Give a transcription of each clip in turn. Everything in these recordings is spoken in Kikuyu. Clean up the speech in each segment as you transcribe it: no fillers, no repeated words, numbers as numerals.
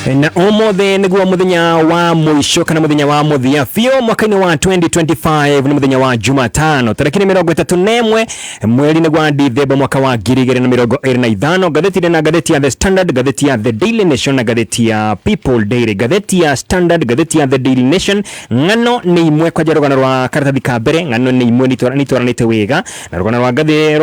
Na ũmũthĩ nĩguo mũthenya wa mũico kana mũthenya wa mũthia biũ mwaka-inĩ wa 2025. Nĩ mũthenya wa Jumatano, tarĩki nĩ 31, mweri nĩguo wa Dithemba, mwaka wa 2025. Ngathĩti na ngathĩti ya The Standard, ngathĩti ya The Daily Nation na ngathĩti ya People Daily. Ngathĩti ya Standard, ngathĩti ya The Daily Nation, ng'ano nĩ imwe. Kwanja rũgano rwa karatathi ka mbere, ng'ano nĩ imwe, nĩ itwaranĩte wega na rũgano rwa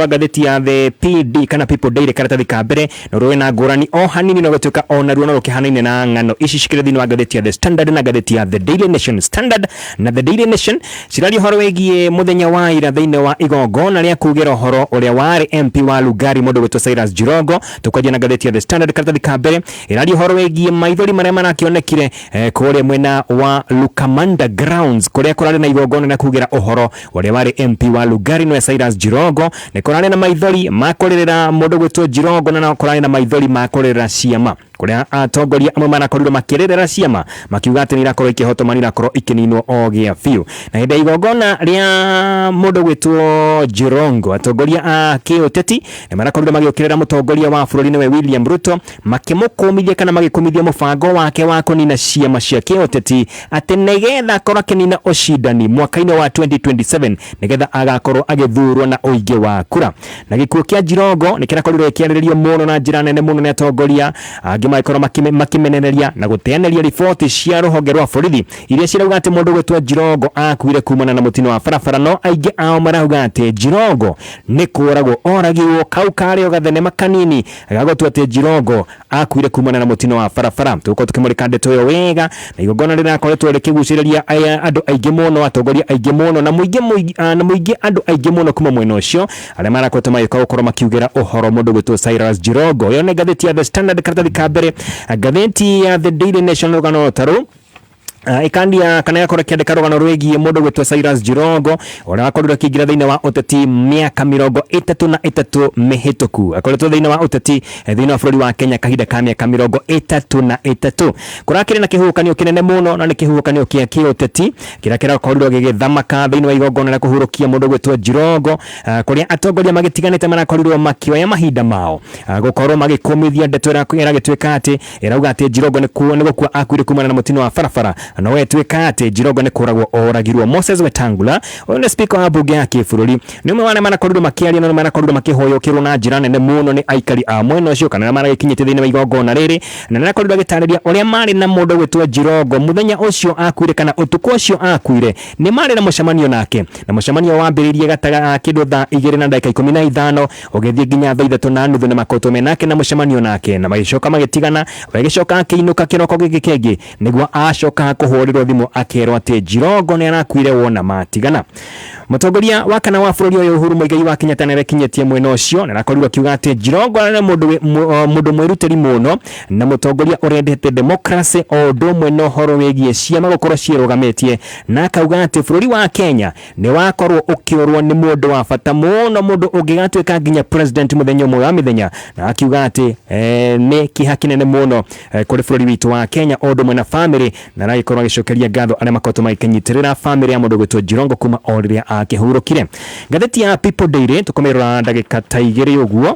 ngathĩti ya The PD kana People Daily. Karatathi ka mbere no rũrĩ na ngũrani o hanini, no gũtuĩka o naruo no rũkĩhanaine na ng'ano ici cikĩrĩ thĩinĩ wa ngathĩti ya The Standard na ngathĩti ya The Daily Nation. Standard na The Daily Nation ciraria ũhoro wĩgiĩ mũthenya wa ira thĩinĩ wa igongona rĩa kugĩra ũhoro ũrĩa warĩ MP wa Lugari, mũndũ gwĩtwo Cyrus Jirongo. Tũkwanjia na ngathĩti ya The Standard, karatathi ka mbere ĩraria ũhoro wĩgiĩ maithori marĩa marakĩonekire kũrĩa mwena wa Lukamanda Grounds, kũrĩa kũrarĩ na igongona rĩa kugĩra ũhoro ũrĩa warĩ MP wa Lugari, nĩwe Cyrus Jirongo. Nĩ kũrarĩ na maithori ma kũrĩrĩra mũndũ gwĩtwo Jirongo, na no kũrarĩ na maithori ma kũrĩrĩra ciama, kũrĩa atongoria amwe marakorirwo makĩrĩrĩra ciama makiuga atĩ nĩ irakorwo ikĩhotoma, nĩ irakorwo ikĩninwo o gĩa biũ. Na hĩndĩ ya igongona rĩa mũndũ gwĩtwo Jirongo, atongoria a kĩũteti nĩ marakorirwo magĩũkĩrĩra mũtongoria wa bũrũri, nĩwe William Ruto, makĩmũkũmithia kana magĩkũmithia mũbango wake wa kũnina ciama cia kĩũteti, atĩ nĩgetha akorwo akĩnina ũcindani mwaka-inĩ wa 2027, nĩgetha agakorwo agĩthurwo na ũingĩ wa kura. Na gĩkuũ kĩa Jirongo nĩ kĩrakorirwo gĩkĩarĩrĩrio mũno na njĩra nene mũno nĩ atongoria angĩ, magĩkorwo makĩmenereria na gũteanĩria riboti cia rũhonge rwa borithi iria cirauga atĩ mũndũ gwĩtwo Jirongo akuire kumana na mũtino wa barabara, no aingĩ ao marauga atĩ Jirongo nĩ kũragwo oragirwo. Kau karĩ o gathenema kanini gagũtua atĩ Jirongo akuire kumana na mũtino wa barabara. Tũgũkorwo tũkĩmũrĩka ndeto ĩyo wega. Na igongona rĩrakoretwo rĩkĩgucĩrĩria andũ aingĩ mũno, atongoria aingĩ mũno na mũingĩ na mũingĩ, andũ aingĩ mũno kuma mwena ũcio arĩa marakoretwo magĩũka gũkorwo makiugĩra ũhoro mũndũ gwĩtwo Cyrus Jirongo. Ĩyo nĩ ngathĩti ya The Standard, karatathi ka mbere. Ngathĩti ya The Daily Nation, rũgano ta rũu ikandia kana ĩgakorwo ĩkĩandĩka rũgano rwĩgiĩ mũndũ gwĩtwo Cyrus Jirongo, ũrĩa wakorirwo akĩingĩra thĩinĩ wa ũteti mĩaka 33 mĩhĩtũku. Akoretwo thĩinĩ wa ũteti thĩinĩ wa bũrũri wa Kenya kahinda ka mĩaka 33. Kũrakĩrĩ na kĩhuhũkanio kĩnene mũno, na nĩ kĩhuhũkanio kĩa kĩũteti kĩrĩa kĩrakorirwo gĩgĩthamaka thĩinĩ wa igongona rĩa kũhurũkia mũndũ gwĩtwo Jirongo, kũrĩa atongoria magĩtiganĩte marakorirwo makĩoya mahinda mao gũkorwo magĩkũmithia ndeto ĩrĩa ĩragĩtuĩka atĩ ĩrauga atĩ Jirongo nĩ gũkua akuire kumana na mũtino wa barabara, no ĩtuĩka atĩ Jirongo nĩ kũragwo oragirwo. Moses Wetangula, ũyũ nĩ speaker wa mbunge ya kĩbũrũri, nĩ ũmwe wa arĩa marakorirwo makĩaria na nĩ marakorirwo makĩhũyũkĩrwo na njĩra nene mũno nĩ aikari a mwena ũcio kana arĩa maragĩkinyĩte thĩinĩ wa igongona rĩrĩ, na nĩ arakorirwo agĩtarĩria ũrĩa marĩ na mũndũ gwĩtwo Jirongo mũthenya ũcio akuire kana ũtukũ ũcio akuire. Nĩ marĩ na mũcemanio nake, na mũcemanio wambĩrĩirie gataga kĩndũ thaa 2:15, ũgĩthiĩ nginya thaa 3:30. Nĩ makoretwo me nake na mũcemanio nake, na magĩcoka magĩtigana. We agĩcoka akĩinũka. Kĩroko gĩkĩ kĩngĩ nĩguo acoka kũhũrĩrwo thimũ akerwo atĩ Jirongo nĩ arakuire wona matigana. Mũtongoria wa kana wa bũrũri ũyũ, Uhuru Muigai wa Kenyatta, nĩ arekinyĩtie mwena ũcio na arakorirwo akiuga atĩ Jirongo arĩ mũndũ mwĩrutĩri mũno na mũtongoria ũrendete democracy, o ũndũ ũmwe na ũhoro wĩgiĩ ciama gũkorwo ciĩrũgamĩtie, na akauga atĩ bũrũri wa Kenya nĩ wakorwo ũkĩũrwo nĩ mũndũ wa bata mũno, mũndũ ũngĩgatuĩka nginya president mũthenya ũmwe wa mĩthenya, na akiuga atĩ nĩ kĩeha kĩnene mũno kũrĩ bũrũri witũ wa Kenya o ũndũ ũmwe na famĩlĩ, na aragĩkorwo agĩcokeria ngatho arĩa makoretwo magĩkĩnyitĩrĩra famĩlĩ ya mũndũ gwĩtwo Jirongo kuma o rĩrĩa akĩhurũkire. Ngathĩti ya People Daily tũkũmĩrora ndagĩka ta 2 ũguo,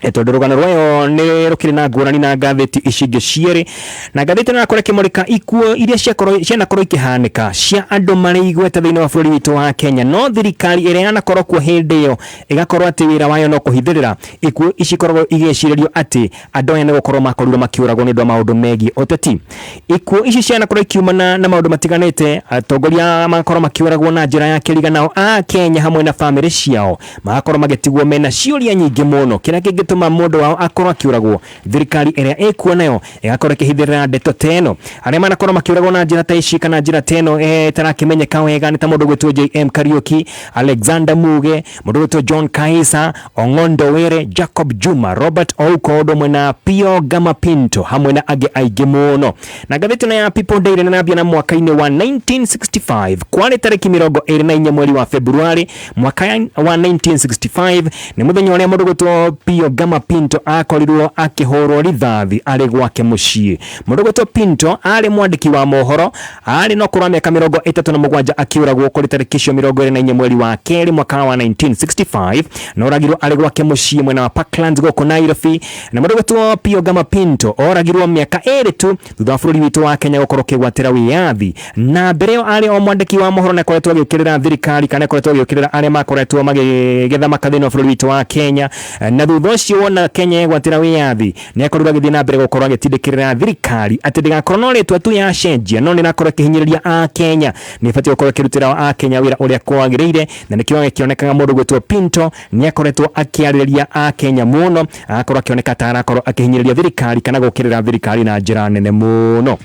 tondũ rũgano rwayo nĩ rũkĩrĩ na ngũrani na ngathĩti ici ingĩ cierĩ. Na ngathĩti ĩno ĩrakorwo ĩkĩmũrĩka ikuũ iria ciakorwo cianakorwo ikĩhanĩka cia andũ marĩ igweta thĩinĩ wa bũrũri witũ wa Kenya, no thirikari ĩrĩa yanakorwo kuo hĩndĩ ĩyo ĩgakorwo atĩ wĩra wayo no kũhithĩrĩra. Ikuũ ici ikoragwo igĩcirĩrio atĩ andũ aya nĩ gũkorwo makorirwo makĩũragwo nĩ ũndũ wa maũndũ megiĩ ũteti. Ikuũ ici cianakorwo ikiumana na maũndũ matiganĩte, atongoria magakorwo makĩũragwo na njĩra ya kĩriga, nao a Kenya hamwe na famĩlĩ ciao magakorwo magĩtigwo mena ciũria nyingĩ mũno, kĩrĩa kĩngĩtũma mũndũ wao akorwo akĩũragwo, thirikari ĩrĩa ĩkuo nayo ĩgakorwo ĩkĩhithĩrĩra ndeto ta ĩno. Arĩa manakorwo makĩũragwo na njĩra ta ici kana njĩra ta ĩno ĩtarakĩmenyeka wega nĩ ta mũndũ gwĩtwo JM Kariuki, Alexander Muge, mũndũ gwĩtwo John Kaisa, Ong'ondo Were, Jacob Juma, Robert Ouko, ũndũ ũmwe na Pio Gama Pinto, hamwe na angĩ aingĩ mũno. Na ngathĩti ĩno ya People Daily nĩrambia na mwaka-inĩ wa 1965. Kwarĩ tarĩki 24 mweri wa Februari mwaka wa 1965, nĩ mũthenya ũrĩa mũndũ gwĩtwo Pio Gama Gama Pinto akorirwo akĩhũrwo rithathi arĩ gwake mũciĩ. Mũndũ gwĩtwo Pinto arĩ mwandĩki wa mohoro, arĩ na ũkũrũ wa mĩaka 37 akĩũragwo kũrĩ tarĩki icio 24 mweri wa kerĩ mwaka wa 1965, na oragirwo arĩ gwake mũciĩ mwena wa Parklands gũkũ Nairobi. Na mũndũ gwĩtwo Pio Gama Pinto oragirwo mĩaka 2 tu thutha wa bũrũri witũ wa Kenya gũkorwo ũkĩgwatĩra wĩyathi, na mbere ĩyo arĩ o mwandĩki wa mohoro na akoretwo agĩũkĩrĩra thirikari kana akoretwo agĩũkĩrĩra arĩa makoretwo magĩgĩthamaka thĩinĩ wa bũrũri witũ wa Kenya. Na thutha ũcio wona Kenya yegwatĩra wĩyathi, nĩ akorirwo agĩthiĩ na mbere gũkorwo agĩtindĩkĩrĩra thirikari atĩ ndĩgakorwo no rĩtwa tu yacenjia, no nĩ ĩrakorwo ĩkĩhinyĩrĩria a Kenya, nĩ ĩbatiĩ gũkorwo ĩkĩrutĩra a Kenya wĩra ũrĩa kwagĩrĩire. Na nĩkĩo gĩkĩonekaga mũndũ gwĩtwo Pinto nĩ akoretwo akĩarĩrĩria a Kenya mũno, agakorwo akĩoneka ta arakorwo akĩhinyĩrĩria thirikari kana gũkĩrĩra thirikari na njĩra nene mũno.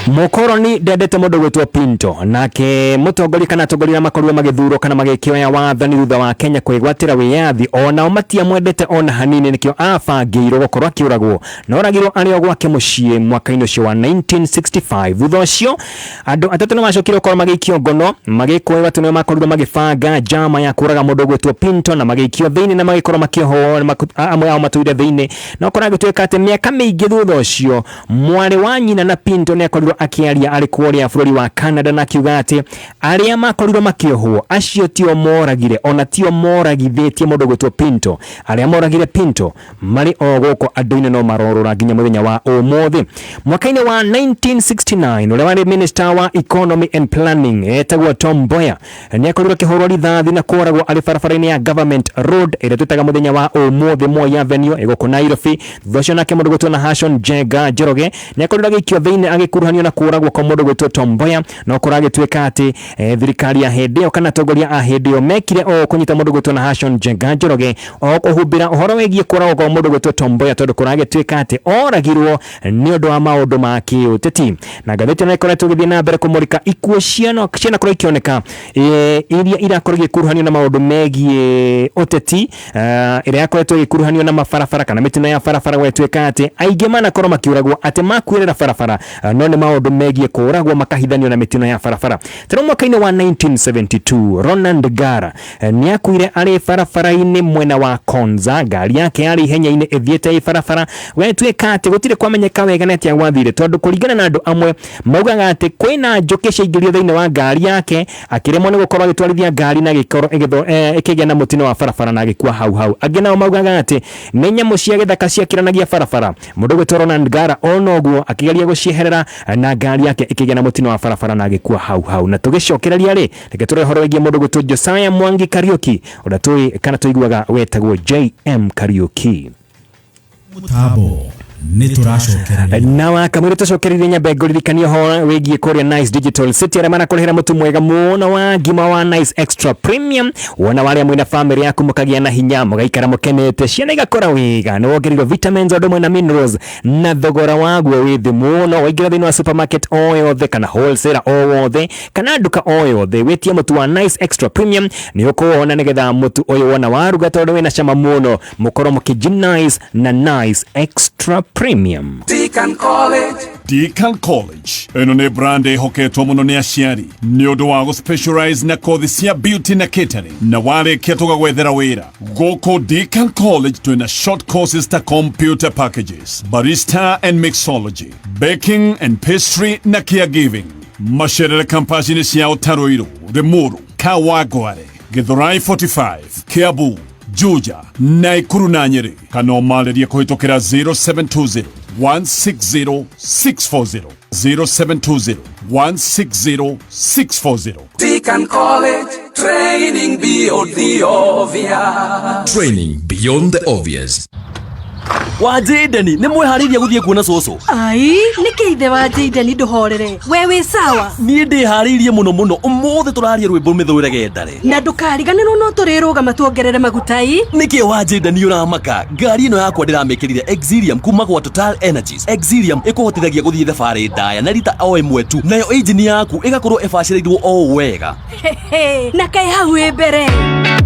Mũkoroni ndendete mũndũ gwĩtwo Pinto, nake mũtongoria kana atongoria arĩa makorirwo magĩthurwo kana magĩkĩoya wathani thutha wa Kenya kwĩgwatĩra wĩyathi, onao matiamwendete ona hanini, nĩkĩo abangĩirwo gũkorwo akĩũragwo, na oragirwo arĩ o gwake mũciĩ mwaka-inĩ ũcio wa 1965. Thutha ũcio andũ atatũ nĩ macokire gũkorwo magĩikio ngono, magĩkũĩrwo atĩ nĩo makorirwo magĩbanga njama ya kũraga mũndũ gwĩtwo Pinto, na magĩikio thĩinĩ na magĩkorwo makĩohwo, amwe ao matũire thĩinĩ. Na ũkorwo agĩtuĩka atĩ mĩaka mĩingĩ thutha ũcio, mwarĩ wa nyina na Pinto nĩ akorirwo akĩaria arĩ kũrĩa bũrũri wa Canada, na akiuga atĩ arĩa makorirwo makĩohwo acio tio moragire, ona tio moragithĩtie mũndũ gwĩtwo Pinto. Arĩa moragire Pinto marĩ o gũkũ andũ-inĩ no marorũra nginya mũthenya wa ũmũthĩ. Mwaka-inĩ wa 1969, ũrĩa warĩ minister wa economy and planning etagwo Tom Mboya nĩ akorirwo akĩhũrwo rithathi na kũragwo arĩ barabara-inĩ ya Government Road ĩrĩa twĩtaga mũthenya wa ũmũthĩ Moi Avenue ĩgũkũ Nairobi. Thutha ũcio nake mũndũ gwĩtwo Nahashon Njenga Njoroge nĩ akorirwo agĩikio thĩinĩ agĩkuruhanio na kũragwo kwa mũndũ gwĩtwo Tom Mboya, na ũkorwo agĩtuĩka atĩ thirikari ya hĩndĩ ĩyo kana atongoria a hĩndĩ ĩyo mekire o kũnyita mũndũ gwĩtwo Nahashon Njenga Njoroge o kũhumbĩra ũhoro wĩgiĩ kũragwo kwa mũndũ gwĩtwo Tom Mboya, tondũ kũragĩtuĩka atĩ oragirwo nĩ ũndũ wa maũndũ ma kĩũteti. Na ngathĩti ĩno ĩkoretwo ĩgĩthiĩ na mbere kũmũrĩka ikuũ cianakorwo ikĩoneka iria irakorwo igĩkuruhanio na maũndũ megiĩ ũteti, ĩrĩa yakoretwo ĩgĩkuruhanio na mabarabara kana mĩtino ya barabara, gwatuĩka atĩ aingĩ manakorwo makĩũragwo atĩ makuĩrĩra barabara, no nĩ maũndũ megiĩ kũragwo makahithanio na mĩtino ya barabara. Tero mwaka-inĩ wa 1972, Ronald Gara nĩ akuire arĩ barabara-inĩ mwena wa Konza, ngari yake yarĩ ihenya-inĩ ĩthiĩte ĩ barabara, gwatuĩka atĩ gũtirĩ kwamenyeka wega nĩ atĩa gwathire, tondũ kũringana na andũ amwe maugaga atĩ kwĩna njũkĩ ciaingĩrire thĩinĩ wa ngari yake, akĩremwo nĩ gũkorwo agĩtwarithia ngari na ĩgĩkorwo ĩkĩgĩa na mũtino wa barabara na agĩkua hau hau. Angĩ nao maugaga atĩ nĩ nyamũ cia gĩthaka ciakĩranagia barabara, mũndũ gwĩtwo Ronald Ngara ona ũguo akĩgeria gũcieherera na ngari yake ĩkĩgĩa na mũtino wa barabara na agĩkua hau hau. Na tũgĩcokereria rĩ, reke tũrore ũhoro wĩgiĩ mũndũ gwĩtwo Josiah Mwangi Kariuki, ũrĩa tũĩ kana tũiguaga wetagwo JM Kariuki. Mũtambo nĩ tũracokereria. Na wakamwĩra tũcokererie, nyambe ngũririkanie ũhoro wĩgiĩ kũrĩa Nice Digital City, arĩa marakũrĩhĩra mũtu mwega mũno wa ngima wa Nice Extra Premium. Wona warĩa mwĩna famĩlĩ yaku mũkagĩa na hinya, mũgaikara mũkenete, ciana igakũra wega, nĩ wongereirwo vitamins o ũndũ ũmwe na minerals, na thogora waguo wĩ thĩ mũno. Waingĩra thĩinĩ wa supermarket o yothe kana wholesaler o wothe kana nduka o yothe, wĩtie mũtu wa Nice Extra Premium, nĩ ũkũwona, nĩgetha mũtu ũyũ wona waruga, tondũ wĩna cama mũno, mũkorwo mũkĩji Nice na Nice Extra Premium. Deacon College. Deacon College ĩno nĩ brand ĩhoketwo mũno nĩ aciari nĩ ũndũ wa gũ-specialize na kothi cia beauty na catering, na warĩkia tũgagwethera wĩra. Gũkũ Deacon College twĩna short courses ta computer packages, barista and mixology, baking and pastry na caregiving. Macerere campus-inĩ ciao ta Ruiru, Limuru, Kawangware, Githurai 45, Kiambu, Juja, Naikuru na Nyeri, kana ũmarĩrie kũhĩtũkĩra 0720 160 640, 0720 160 640. Deacon College. Training beyond the obvious. Training beyond the obvious. Wa Jayden, nĩ mwĩharĩirie gũthiĩ kuona cũcũ? Ai, nĩkĩ ithe wa Jayden? Ndũhorere, we wĩ sawa? Niĩ ndĩharĩirie mũno mũno. Ũmũthĩ tũraria rwĩmbo mĩthũre gendare. Na ndũkariganĩrwo no tũrĩrũgama tuongerere maguta i. Nĩkĩ wa Jayden ũramaka? Ngari ĩno yakwa ndĩramĩkĩrire Exilium kuma gwa Total Energies. Exilium ĩkũhotithagia gũthiĩ thabarĩ ndaya na rita o ĩmwe tu, nayo injini yaku ĩgakorwo ĩbacĩrĩirwo o wega. Hehe, na kaĩ hau ĩ mbere.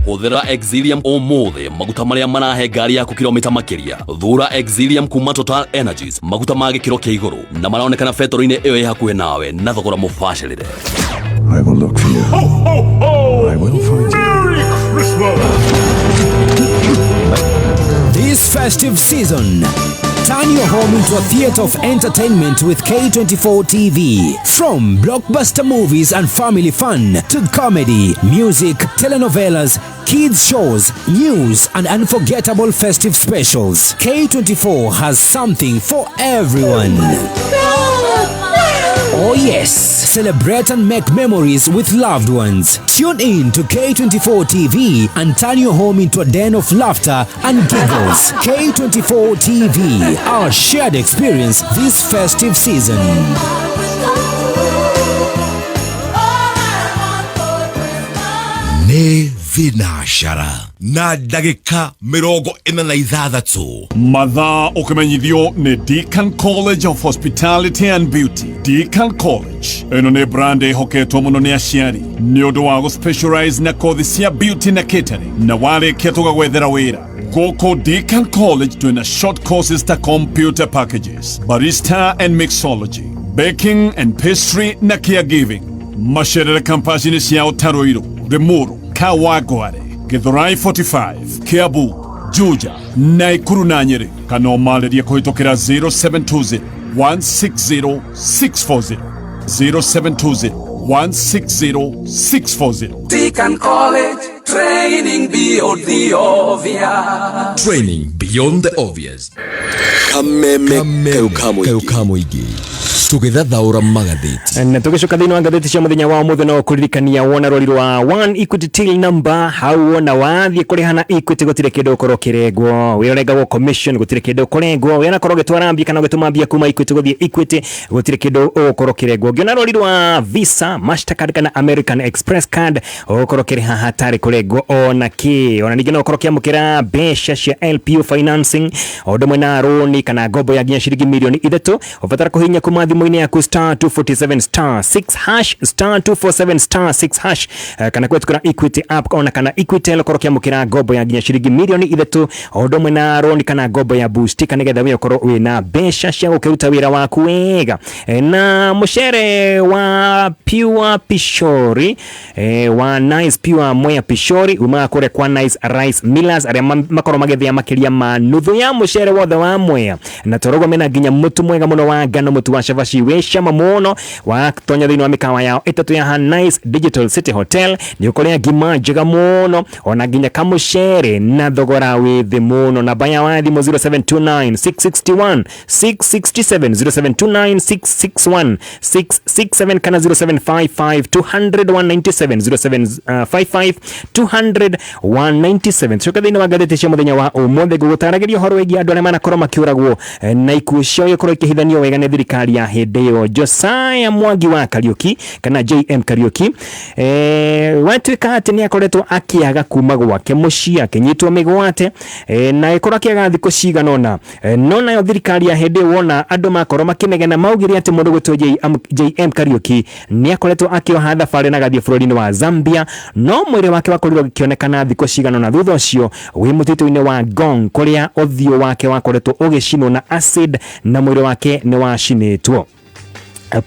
Hũthĩra Exilium ũmũthĩ, maguta marĩa marahe ngari yaku kilomita makĩria. Thura Exilium kuma Total Energies, maguta ma gĩkĩro kĩa igũrũ na maronekana betoro-inĩ ĩyo ĩ hakuhĩ nawe na thogora mũbacĩrĩre. I will look for you. I will find you. Merry Christmas! This festive season, turn your home into a theater of entertainment with K24 TV. From blockbuster movies and family fun to comedy, music, telenovelas, kids shows, news, and unforgettable festive specials. K24 has something for everyone. Oh yes, celebrate and make memories with loved ones. Tune in to K24 TV and turn your home into a den of laughter and giggles. K24 TV, our shared experience this festive season. Nĩ thinacara na ndagĩka 46. Mathaa ũkĩmenyithio nĩ Deacon College of Hospitality and Beauty. Deacon College ĩno nĩ brand ĩhoketwo mũno nĩ aciari nĩ ũndũ wa gũspecialize na kothi cia beauty na catering, na warĩkia tũgagwethera wĩra. Gũkũ Deacon College twĩna short courses ta computer packages, barista and mixology, baking and pastry na caregiving. Macerere kampasi-inĩ ciao ta Ruiru, Limuru, Kawangware, Githurai 45, Kiambu, Juja, Naikuru na Nyeri, kana ũmarĩrie kũhĩtũkĩra 0720 160 640, 0720 160 640. Deacon College, training beyond the obvious. Training beyond the obvious. Kameme kau ka mũingĩ tũgĩthathaũra magathĩti. Na tũgĩcoka thĩinĩ wa ngathĩti cia mũthenya wa ũmũthĩ, no kũririkania wona rũri rwa One Equity till number hau, wona wathiĩ kũrĩha na Equity gũtirĩ kĩndũ ũkorwo ũkĩrengwo, wĩ ũrengagwo commission, gũtirĩ kĩndũ ũkũrengwo. Wĩ onakorwo ũgĩtwara mbia kana ũgĩtũma mbia kuma Equity gũthiĩ Equity, gũtirĩ kĩndũ ũgũkorwo ũkĩrengwo. Ũngĩona rũri rwa Visa, Mastercard kana American Express card, ũgũkorwo ũkĩrĩha hatarĩ kũrengwo ona kĩ. Ona ningĩ no ũkorwo ũkĩamũkĩra mbeca cia LPO financing, o ũndũ ũmwe na rũni kana ngombo ya nginya ciringi mirioni 3. Ũbatara kũhihinya kuma thimũ-inĩ yaku *247*6#, *247*6#, kana kũhetũkĩra Equity app ona kana Equitel, ũkorwo ũkĩamũkĩra ngombo ya nginya ciringi mirioni 3, o ũndũ ũmwe na rũni kana ngombo ya Boostika, nĩgetha we ũkorwo wĩna mbeca cia gũkĩruta wĩra waku wega. Na mũcere wa Pure Pishori, wa Nice Pure Mwea Pishori, umaga kũrĩa kwa Nice Rice Millers, arĩa makorwo magĩthĩa makĩria ma nuthu ya mũcere wothe wa Mwea, na torogo mena nginya mũtu mwega mũno wa ngano, mũtu wa cabaci wĩ cama mũno. Watonya thĩinĩ wa mĩkawa yao ĩtatũ ya Nice Digital City Hotel, nĩ ũkũrĩa ngima njega mũno ona nginya kamũcere na thogora wĩ thĩ mũno. Namba ya wa thimũ 0729 661 667, 0729 661 667, kana 0755 200 197, 0755 200 197. Coka thĩinĩ wa ngathĩti cia mũthenya wa ũmũthĩ, ngũgũtaragĩria ũhoro wĩgiĩ andũ arĩa manakorwo makĩũragwo, na ikuũ ciao ikorwo ikĩhithanio wega nĩ thirikari ya hĩndĩ ĩyo. Josiah Mwangi wa Kariuki kana JM Kariuki, watuĩka atĩ nĩ akoretwo akĩaga kuma gwake mũciĩ, akĩnyitwo mĩgwate, na agĩkorwo akĩaga thikũ cigana ũna. No nayo thirikari ya hĩndĩ ĩyo, wona andũ makorwo makĩnegena, maugire atĩ mũndũ gwĩtwo JM Kariuki nĩ akoretwo akĩoha thabarĩ na agathiĩ bũrũri-inĩ wa Zambia, no mwĩrĩ wake wakorirwo ũkĩonekana thikũ cigana ũna thutha ũcio wĩ mũtitũ-inĩ wa Ngong, kũrĩa ũthiũ wake wakoretwo ũgĩcinwo na acid na mwĩrĩ wake nĩ wacinĩtwo.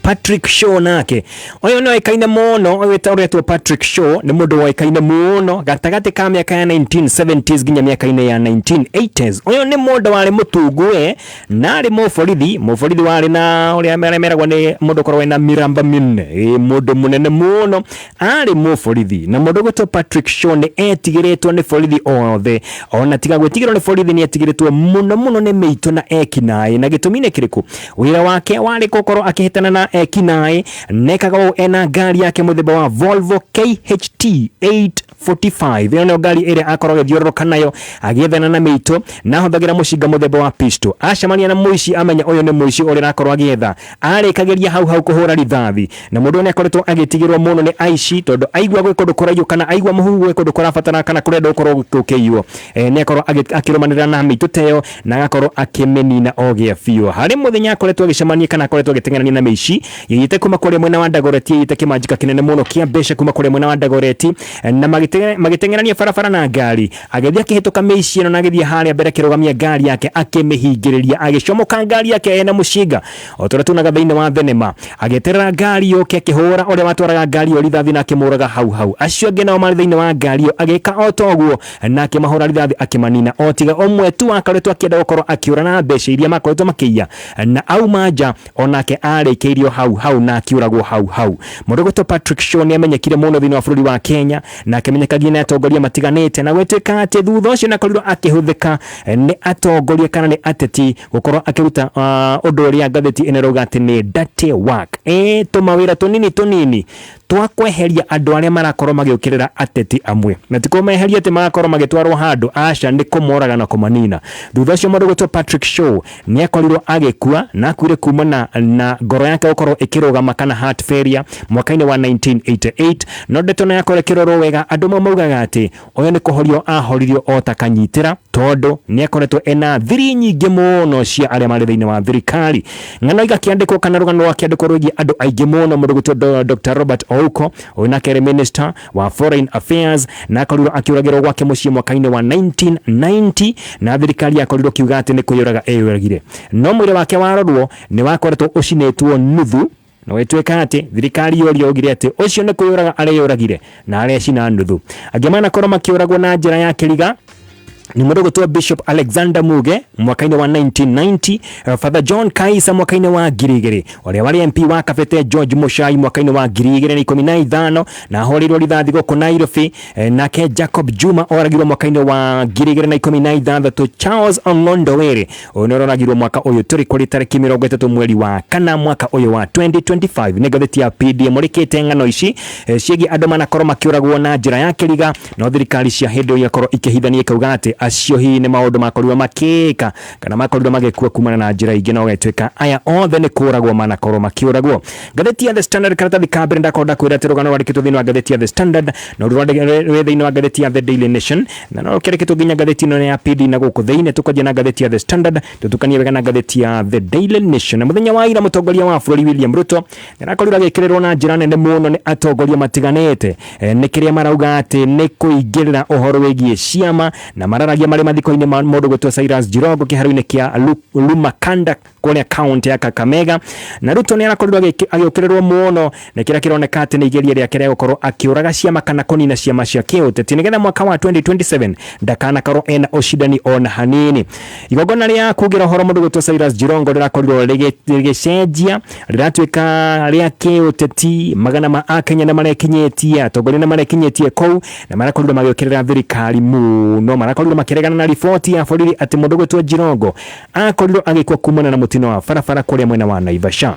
Patrick Shaw nake ũyũ nĩ oĩkaine mũno, ũyũ ũretwo Patrick Shaw nĩ mũndũ woĩkaine mũno gatagatĩ ka mĩaka ya 1970s nginya mĩaka-inĩ ya 1980s. Ũyũ nĩ mũndũ warĩ mũtungu we na arĩ mũborithi, mũborithi warĩ na ũrĩa meragwo nĩ mũndũ ũkoragwo wĩna mĩramba mĩnene, mũndũ mũnene mũno, arĩ mũborithi. Na mũndũ ũgwĩtwo Patrick Shaw nĩ etigĩrĩtwo nĩ borithi othe, ona tiga gwĩtigĩrwo nĩ borithi, nĩ etigĩrĩtwo mũno mũno nĩ mĩitũ na ekinaĩ. Na gĩtũmi nĩ kĩrĩkũ? Wĩra wake warĩ gũkorwo akĩhĩtana na ekinaĩ, nekaga ũũ ena ngari yake mũthemba wa Volvo KHT 845. Ĩyo nĩyo ngari ĩrĩa akoragwo agĩthiũrũrũka nayo agĩethana na mĩitũ, na ahũthagĩra mũcinga mũthemba wa pistol. Acemania na mũici, amenya ũyũ nĩ mũici ũrĩa arakorwo agĩetha, arĩkagĩria hau hau kũhũra rithathi. Na mũndũ ũyũ nĩ akoretwo agĩtigĩrwo mũno nĩ aici, tondũ aigua gwĩ kũndũ kũraiywo kana aigua mũhuhu gwĩ kũndũ kũrabatara kana kũrenda gũkorwo gũkĩiywo, nĩ akorwo akĩrũmanĩrĩra na mĩitũ ta ĩyo na agakorwo akĩmĩnina o gĩa biũ. Harĩ mũthenya akoretwo agĩcemania kana akoretwo agĩteng'erania na mĩici yĩiyĩte kuma kũrĩa mwena wa Dagoretti, yĩiyĩte kĩmanjĩka kĩnene mũno kĩa mbeca kuma kũrĩa mwena wa Dagoretti, na magĩteng'era. Magĩteng'erania barabara na ngari, agĩthiĩ akĩhĩtũka mĩici ĩno na agĩthiĩ harĩa mbere akĩrũgamia ngari yake, akĩmĩhingĩrĩria, agĩcomoka ngari yake ena mũcinga o ta ũrĩa tuonaga thĩinĩ wa thenema, agĩeterera ngari yũke, akĩhũra ũrĩa watwaraga ngari ĩyo rithathi na akĩmũraga hau hau. Acio angĩ nao marĩ thĩinĩ wa ngari ĩyo agĩka o ta ũguo na akĩmahũra rithathi akĩmanina, o tiga ũmwe tu wakoretwo akĩenda gũkorwo akĩũra na mbeca iria makoretwo makĩiya, na auma nja onake arĩkĩirio hau hau na akĩũragwo hau hau. Mũndũ ũgwĩtwo Patrick Shaw nĩ amenyekire mũno thĩinĩ wa bũrũri wa Kenya na akĩmenyeka nginya nĩ atongoria matiganĩte, na gwĩtuĩka atĩ thutha ũcio nĩ akorirwo akĩhũthĩka nĩ atongoria kana nĩ ateti gũkorwo akĩruta ũndũ ũrĩa ngathĩti ĩno ĩrauga atĩ nĩ dirty work, tũmawĩra tũnini tũnini twa kweheria andũ arĩa marakorwo magĩũkĩrĩra ateti amwe, na ti kũmeheria atĩ magakorwo magĩtwarwo handũ, aca, nĩ kũmoraga na kũmanina. Thutha ũcio mũndũ ũgwĩtwo Patrick Shaw nĩ akorirwo agĩkua, na akuire kumana na ngoro yake gũkorwo ĩkĩrũgama kana heart failure mwaka-inĩ wa 1988. No ndeto no yakorwo ĩkĩrorwo wega, andũ amwe maugaga atĩ ũyũ nĩ kũhorio ahoririo o ta kanyitĩra, tondũ nĩ akoretwo ena thiri nyingĩ mũno cia arĩa marĩ thĩinĩ wa thirikari. Ng'ano igakĩandĩkwo kana rũgano rwakĩandĩkwo rwĩgiĩ andũ aingĩ mũno. Mũndũ gwĩtwo Dr. Robert Ouko, ũyũ nake arĩ minister wa foreign affairs, na akorirwo akĩũragĩrwo gwake mũciĩ mwaka-inĩ wa 1990, na thirikari yakorirwo kiuga atĩ nĩ kwĩyũraga eyũragire, no mwĩrĩ wake warorwo nĩ wakoretwo ũcinĩtwo nuthu, na gwĩtuĩka atĩ thirikari yoria augire atĩ ũcio nĩ kwĩyũraga areyũragire na arecina nuthu. Angĩ manakorwo makĩũragwo na njĩra ya kĩriga nĩ mũndũ gwĩtwo Bishop Alexander Muge mwaka-inĩ wa 1990, Father John Kaisa mwaka-inĩ wa 2000, ũrĩa warĩ MP wa Kabete George Muchai mwaka-inĩ wa 2015 na ahũrĩirwo rithathi gũkũ Nairobi, nake Jacob Juma oragirwo mwaka-inĩ wa 2016. Charles Ong'ondo Were ũyũ nĩ ũroragirwo mwaka ũyũ tũrĩ kũrĩ tarĩki 30 mweri wa kana mwaka ũyũ wa 2025. Nĩ ngathĩti ya PD ĩmũrĩkĩte ng'ano ici ciĩgiĩ andũ manakorwo makĩũragwo na njĩra ya kĩriga, no thirikari cia hĩndĩ ĩyo igakorwo ikĩhithania ikauga atĩ acio hihi nĩ maũndũ makorirwo makĩka kana makorirwo magĩkua kumana na njĩra ingĩ, no gũgĩtuĩka aya othe nĩ kũragwo manakorwo makĩũragwo. Ngathĩti ya The Standard karatathi ka mbere, ndakorwo ndakwĩra atĩ rũgano rwandĩkĩtwo thĩinĩ wa ngathĩti ya The Standard, no rwĩ thĩinĩ wa ngathĩti ya The Daily Nation, na no rũkĩandĩkĩtwo nginya ngathĩti ĩno ya PD na gũkũ thĩinĩ. Tũkwanjia na ngathĩti ya The Standard, tũtukanie wega na ngathĩti ya The Daily Nation. Na mũthenya wa ira mũtongoria wa bũrũri William Ruto nĩarakorirwo agĩkĩrĩrwo na njĩra nene mũno nĩ atongoria matiganĩte, nĩ kĩrĩa marauga atĩ nĩ kũingĩrĩra ũhoro wĩgiĩ ciama, na mararagia marĩ mathiko-inĩ ma mũndũ gwĩtwo Cyrus Jirongo kĩharo-inĩ kĩa Lumakanda kũrĩa kaunti ya Kakamega. Na Ruto nĩ arakorirwo agĩũkĩrĩrwo mũno nĩ kĩrĩa kĩroneka atĩ nĩ igeria rĩake rĩa gũkorwo akĩũraga ciama kana kũnina ciama cia kĩũteti, nĩgetha mwaka wa 2027 ndakanakorwo ena ũcindani ona hanini. Igongona rĩa kugĩra ũhoro mũndũ gwĩtwo Cyrus Jirongo rĩrakorirwo rĩgĩcenjia, rĩratuĩka rĩa kĩũteti. Magana ma akenya nĩ marekinyĩtie, atongoria nĩ marekinyĩtie kũu na marakorirwo magĩũkĩrĩra thirikari mũno. Marakorirwo makĩregana na riboti ya borithi atĩ mũndũ gwĩtwo Jirongo akorirwo agĩkua kumana na mũtino wa barabara kũrĩa mwena wa Naivasha.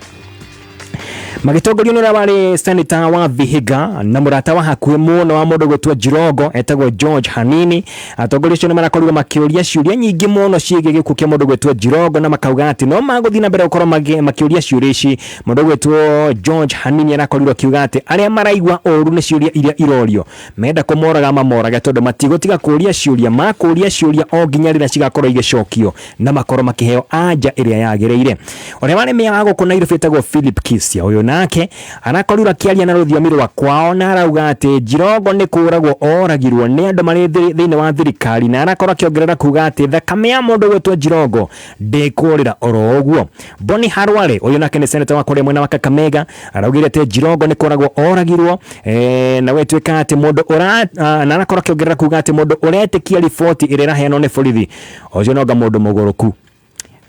Magĩtongorio nĩ ũrĩa warĩ senator wa Vihiga na mũrata wa hakuhĩ mũno wa mũndũ gwĩtwo Jirongo etagwo George Hanini, atongoria acio nĩ marakorirwo makĩũria ciũria nyingĩ mũno ciĩgiĩ gĩkuũ kĩa mũndũ gwĩtwo Jirongo, na makauga atĩ no magũthiĩ na mbere gũkorwo makĩũria ciũria ici. Mũndũ gwĩtwo George Hanini arakorirwo akiuga atĩ arĩa maraigua ũru nĩ ciũria iria irorio, menda kũmoraga mamorage, tondũ matigũtiga kũũria ciũria, makũũria ciũria o nginya rĩrĩa cigakorwo igĩcokio na makorwo makĩheo anja ĩrĩa yagĩrĩire. Ũrĩa warĩ meya wa gũkũ Nairobi etagwo Philip Kisia, ũyũ nake arakorirwo akĩaria na rũthiomi rwa kwao na arauga atĩ Jirongo nĩ kũragwo oragirwo nĩ andũ marĩ thĩinĩ wa thirikari, na arakorwo akĩongerera kuga atĩ thakame ya mũndũ gwĩtwo Jirongo ndĩkũrĩra oro ũguo. Boni Harware, ũyũ nake nĩ senator wa kũrĩa mwena wa Kakamega, araugire atĩ Jirongo nĩ kũragwo oragirwo, na gwĩtuĩka atĩ mũndũ ũra na arakorwo akĩongerera kuga atĩ mũndũ ũretĩkia riboti ĩrĩa ĩraheanwo nĩ borithi ũcio no anga mũndũ mũgũrũku.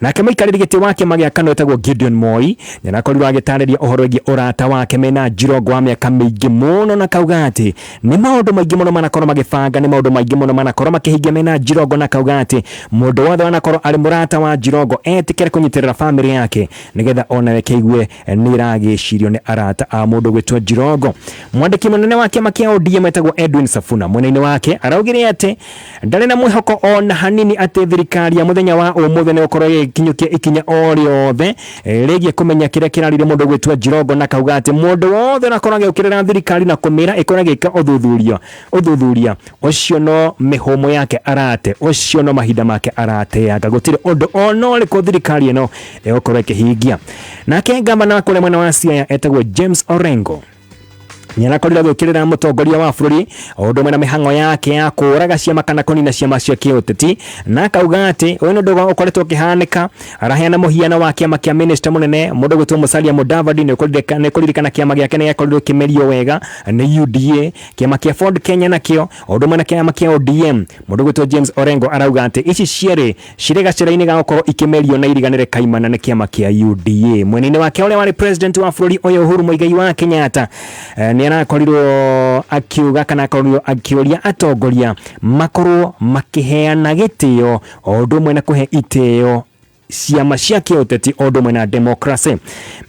Nake mũikarĩri gĩtĩ wa kĩama gĩa KANU etagwo Gideon Moi nĩarakorirwo agĩtarĩria ũhoro wĩgiĩ ũrata wake mena Jirongo wa mĩaka mĩingĩ mũno, na kauga atĩ nĩ maũndũ maingĩ mũno manakorwo magĩbanga, nĩ maũndũ maingĩ mũno manakorwo makĩhingia mena Jirongo, na kauga atĩ mũndũ wothe wanakorwo arĩ mũrata wa Jirongo etĩkĩre kũnyitĩrĩra bamĩrĩ yake nĩgetha onawe kĩigue nĩ ĩragĩcirio nĩ arata a mũndũ gwĩtwo Jirongo. Mwandĩki mũnene wa kĩama kĩa ODM etagwo Edwin Safuna mwena-inĩ wake araugire atĩ ndarĩ na mwĩhoko ona hanini atĩ thirikari ya mũthenya wa ũmũthĩ nĩ gũkorwo ĩgĩkinyũkia ikinya o rĩothe rĩgiĩ kũmenya kĩrĩa kĩrarire mũndũ gwĩtwo Jirongo, na kauga atĩ mũndũ wothe ũrakorwo agĩũkĩrĩra thirikari na kũmĩra ĩkorwo ĩgĩka ũthuthuria ũcio no mĩhũmũ yake arate, ũcio no mahinda make arateanga, gũtirĩ ũndũ ona ũrĩkũ thirikari ĩno ĩgũkorwo ĩkĩhingia. Nake ngavana wa kũrĩa mwena wa Siaya etagwo James Orengo Nĩarakorirwo agĩũkĩrĩra mũtongoria wa bũrũri o ũndũ ũmwe na mĩhang'o yake ya kũraga ciama kana kũnina ciama cia kĩũteti, na akauga atĩ ũyũ nĩ ũndũ ũkoretwo ũkĩhanĩka. Araheana mũhiano wa kĩama kĩa minista mũnene mũndũ gwĩtwo Musalia Mudavadi. Nĩ ũkũririkana kĩama gĩake nĩ gĩakorirwo kĩmerio wega nĩ UDA. Kĩama kĩa Ford Kenya nakĩo o ũndũ ũmwe na kĩama kĩa ODM, mũndũ gwĩtwo James Orengo arauga atĩ ici cierĩ cirĩ gacĩra-inĩ ga gũkorwo ikĩmerio na iriganĩre kaimana nĩ kĩama kĩa UDA. Mwena-inĩ wake, ũrĩa warĩ president wa bũrũri ũyũ Uhuru Muigai wa Kenyatta nĩ arakorirwo akiuga kana akorirwo akĩũria atongoria makorwo makĩheana gĩtĩo o ũndũ ũmwe na kũhe itĩo ciama cia kĩũteti o ũndũ ũmwe na democracy.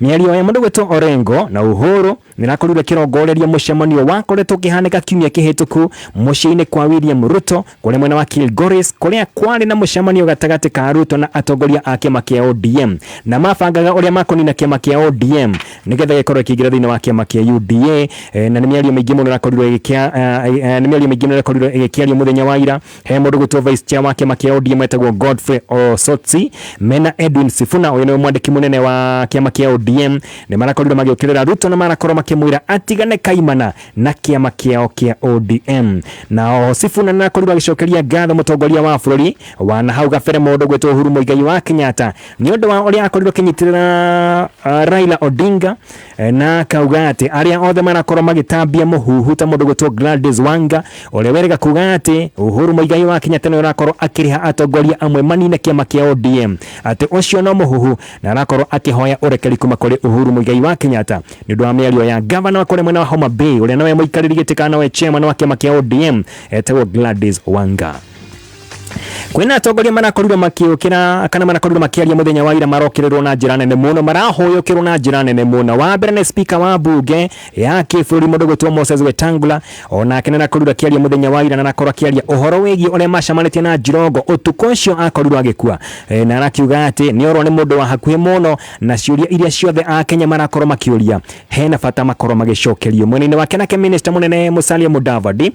Mĩario ya mũndũ gwĩtwo Orengo na Uhuru nĩrakorirwo ĩkĩrongoreria mũcemanio wakoretwo ũkĩhanĩka kiumia kĩhĩtũku mũciĩ-inĩ kwa William Ruto kũrĩa mwena wa Kilgoris, kũrĩa kwarĩ na mũcemanio gatagatĩ ka Ruto na atongoria a kĩama kĩa ODM, na mabangaga ũrĩa makũnina kĩama kĩa ODM nĩgetha gĩkorwo ĩkĩingĩra thĩinĩ wa kĩama kĩa UDA. Na nĩ mĩario mĩingĩ mũno ĩrakorirwo ĩgĩkĩa nĩ mĩario mĩingĩ mũno ĩrakorirwo ĩgĩkĩario mũthenya wa ira. He mũndũ gwĩtwo vice chair wa kĩama kĩa ODM etagwo Godfrey Osotsi mena Edwin Sifuna, ũyũ nĩwe mwandĩki mũnene wa kĩama kĩa ODM, nĩ marakorirwo magĩũkĩrĩra Ruto na marakorwo makĩmwĩra atigane kaimana na kĩama kĩao kĩa ODM. Na o Sifuna nĩ arakorirwo agĩcokeria ngatho mũtongoria wa bũrũri wa na hau gabere mũndũ gwĩtwo Uhuru Muigai wa Kenyatta nĩ ũndũ wa ũrĩa akorirwo akĩnyitĩrĩra Raila Odinga, na akauga atĩ arĩa othe marakorwo magĩtambia mũhuhu ta mũndũ gwĩtwo Gladys Wanga ũrĩa werĩga kuga atĩ Uhuru Muigai wa Kenyatta nĩwe ũrakorwo akĩrĩha atongoria amwe manine kĩama kĩa ODM, atĩ ũcio no mũhuhu, na arakorwo akĩhoya ũrekeri kuma kũrĩ Uhuru Muigai wa Kenyatta nĩ ũndũ wa mĩario ya gavana wa kũrĩa mwena wa Homa Bay, ũrĩa nowe mũikarĩri gĩtĩ kana nowe chairman wa kĩama kĩa ODM etagwo Gladys Wanga. Kwĩna atongoria marakorirwo makĩũkĩra kana marakorirwo makĩaria mũthenya wa ira, marokĩrĩrwo na njĩra nene mũno, marahũyũkĩrwo na njĩra nene mũno. Wa mbere nĩ speaker wa mbunge ya kĩbũrũri mũndũ gwĩtwo Moses Wetangula, onake nĩ arakorirwo akĩaria mũthenya wa ira na arakorwo akĩaria ũhoro wĩgiĩ ũrĩa macemanĩtie na Jirongo ũtukũ ũcio akorirwo agĩkua, na arakiuga atĩ nĩ orwo nĩ mũndũ wa hakuhĩ mũno, na ciũria iria ciothe akenya marakorwo makĩũria hena bata makorwo magĩcokerio. Mwena-inĩ wake nake minister mũnene Musalia Mudavadi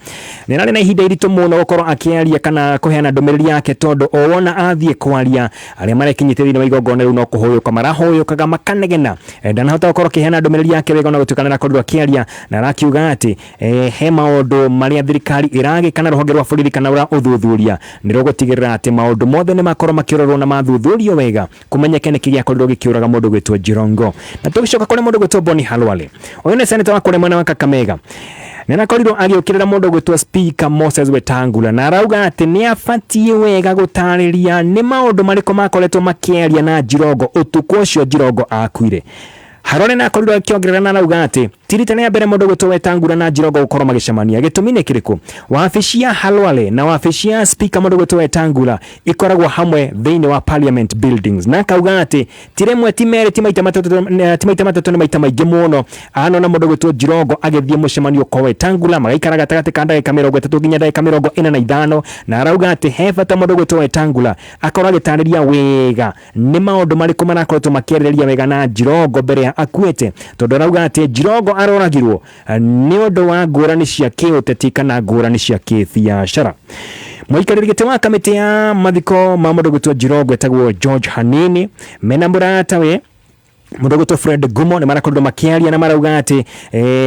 nĩ ararĩ na ihinda iritũ mũno gũkorwo akĩaria kana kũheana ndũmĩrĩri yake, tondũ o wona athiĩ kwaria arĩa marekinyĩtie thĩinĩ wa igongona rĩu no kũhũyũka marahũyũkaga makanegena. Ndanahota gũkorwo akĩheana ndũmĩrĩri yake wega ona gũtuĩka nĩ arakorirwo akĩaria, na arakiuga atĩ he maũndũ marĩa thirikari ĩragĩka na rũhonge rwa borithi kana rwa ũthuthuria nĩ rũgũtigĩrĩra atĩ maũndũ mothe nĩ makorwo makĩrorwo na mathuthurio wega kũmenyeke nĩkĩ gĩakorirwo gĩkĩũraga mũndũ gwĩtwo Jirongo. Na tũgĩcoka kũrĩ mũndũ gwĩtwo Boni Khalwale, ũyũ nĩ senator wa kũrĩa mwena wa Kakamega, nĩ arakorirwo agĩũkĩrĩra mũndũ gwĩtwo Speaker Moses Wetangula na arauga atĩ nĩ abatiĩ wega gũtarĩria nĩ maũndũ marĩkũ makoretwo makĩaria na Jirongo ũtukũ ũcio Jirongo akuire. Harore na akorirwo akĩongerera na arauga atĩ ti rita rĩa mbere mũndũ gwĩtwo Wetangula na Jirongo gũkorwo magĩcemania. Gĩtũmi nĩ kĩrĩkũ? Wabici ya Khalwale na wabici ya speaker mũndũ gwĩtwo Wetangula ikoragwo hamwe thĩinĩ wa parliament buildings, na akauga atĩ ti rĩmwe, ti merĩ, ti maita matatũ, ti maita matatũ, nĩ maita maingĩ mũno anona mũndũ gwĩtwo Jirongo agĩthiĩ mũcemanio kwa Wetangula, magaikara gatagatĩ ka ndagĩka 30 nginya ndagĩka 45, na arauga atĩ he bata mũndũ gwĩtwo Wetangula akorwo agĩtarĩria wega nĩ maũndũ marĩkũ marakoretwo makĩarĩrĩria wega na Jirongo mbere ya akuĩte, tondũ arauga atĩ Jirongo aroragirwo nĩ ũndũ wa ngũrani cia kĩũteti kana ngũrani cia kĩbiacara. Mũikarĩri gĩtĩ wa kamĩtĩ ya mathiko ma mũndũ gwĩtwo Jirongo etagwo George Hanini mena mũratawe mũndũ gwĩtwo Fred Gumo nĩ marakorirwo makĩaria na marauga atĩ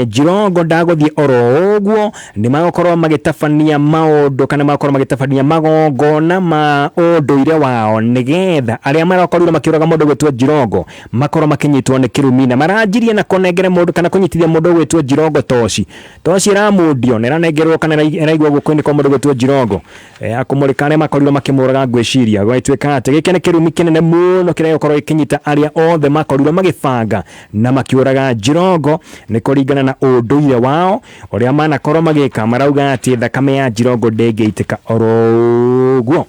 Jirongo ndagũthiĩ oro ũguo, nĩ magũkorwo magĩtabania maũndũ kana magakorwo magĩtabania magongona ma ũndũire wao nĩgetha arĩa marakorirwo makĩũraga mũndũ gwĩtwo Jirongo makorwo makĩnyitwo nĩ kĩrumi, na maranjirie na kũnengere mũndũ kana kũnyitithia mũndũ gwĩtwo Jirongo toci. Toci ĩramundio na ĩranengerwo kana ĩraigwo guoko-inĩ kwa mũndũ gwĩtwo Jirongo akũmũrĩka arĩa makorirwo makĩmũraga. Ngwĩciria gwatuĩka atĩ gĩkĩ nĩ kĩrumi kĩnene mũno kĩrĩa gĩgũkorwo gĩkĩnyita arĩa othe makorirwo magĩbanga na makĩũraga Jirongo. Nĩ kũringana na ũndũire wao ũrĩa manakorwo magĩka, marauga atĩ thakame ya Jirongo ndĩngĩitĩka oro ũguo.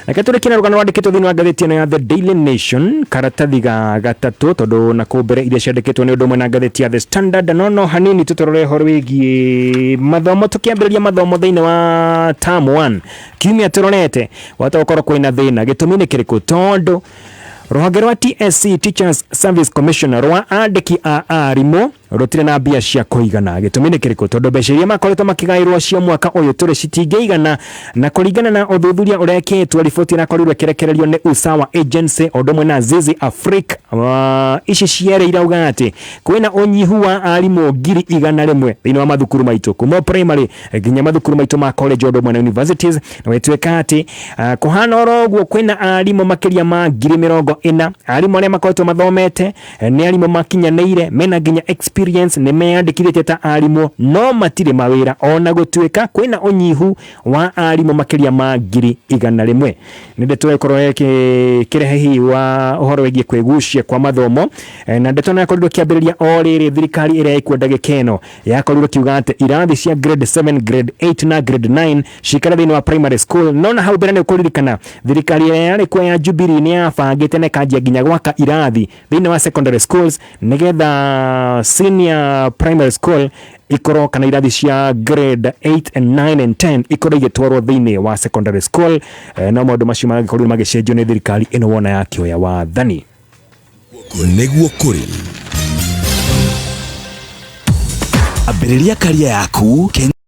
Reke tũrĩkie na rũgano rwandĩkĩtwo thĩinĩ wa ngathĩti ĩno ya The Daily Nation karatathi ga gatatũ, tondũ na kũu mbere iria ciandĩkĩtwo nĩ ũndũ ũmwe na ngathĩti ya The Standard. No hanini tũtũrore ũhoro wĩgiĩ mathomo. Tũkĩambĩrĩria mathomo thĩinĩ wa term 1 kiumia tũrorete, gwata gũkorwo kwĩna thĩna. Gĩtũmi nĩ kĩrĩkũ? Tondũ rũhonge rwa TSC, Teachers Service Commission, rwa andĩki a arimũ rũtirĩ na mbia cia kũigana. Gĩtũmi nĩ kĩrĩkũ? Tondũ mbeca iria makoretwo makĩgaĩrwo cia mwaka ũyũ tũrĩ citingĩigana, na kũringana na ũthuthuria ũrekĩtwo, riboti ĩrakorirwo ĩkĩrekererio nĩ Usawa Agency o ũndũ ũmwe na Zizi Afrique. Ici cierĩ irauga atĩ kwĩna ũnyihu wa arimũ 100,000 thĩinĩ wa mathukuru maitũ kuma primary nginya mathukuru maitũ ma college ũndũ ũmwe na universities. Na gwĩtuĩka atĩ kũhana oro ũguo, kwĩna arimũ makĩria ma 40,000. Arimũ arĩa makoretwo mathomete nĩ arimũ makinyanĩire, mena nginya experience, nĩ meyandĩkithĩtie ta arimũ, no matirĩ mawĩra ona gũtuĩka kwĩna ũnyihu wa arimũ makĩria ma 100,000. Nĩ ndeto ĩkorwo ĩkĩrehe hihi wa ũhoro wĩgiĩ kwĩgucia kwa mathomo, na ndeto ĩno yakorirwo ĩkĩambĩrĩria o rĩrĩ thirikari ĩrĩa ĩkuo ndagĩka ĩno yakorirwo ĩkiuga atĩ irathi cia grade 7, grade 8 na grade 9 cikare thĩinĩ wa primary school. No na hau mbere nĩ ũkũririkana thirikari ĩrĩa yarĩ kuo ya Jubilee nĩ yabangĩte na ĩkanjia nginya gwaka irathi thĩinĩ wa secondary schools, nĩgetha senior primary school ikorwo kana irathi cia grade 8 and 9 and 10 ikorwo igĩtwarwo thĩinĩ wa secondary school. No maũndũ macio magĩkorirwo magĩcenjio nĩ thirikari ĩno wona yakĩoya wathani. Nĩguo kũrĩ ambĩrĩria career yaku Kenya.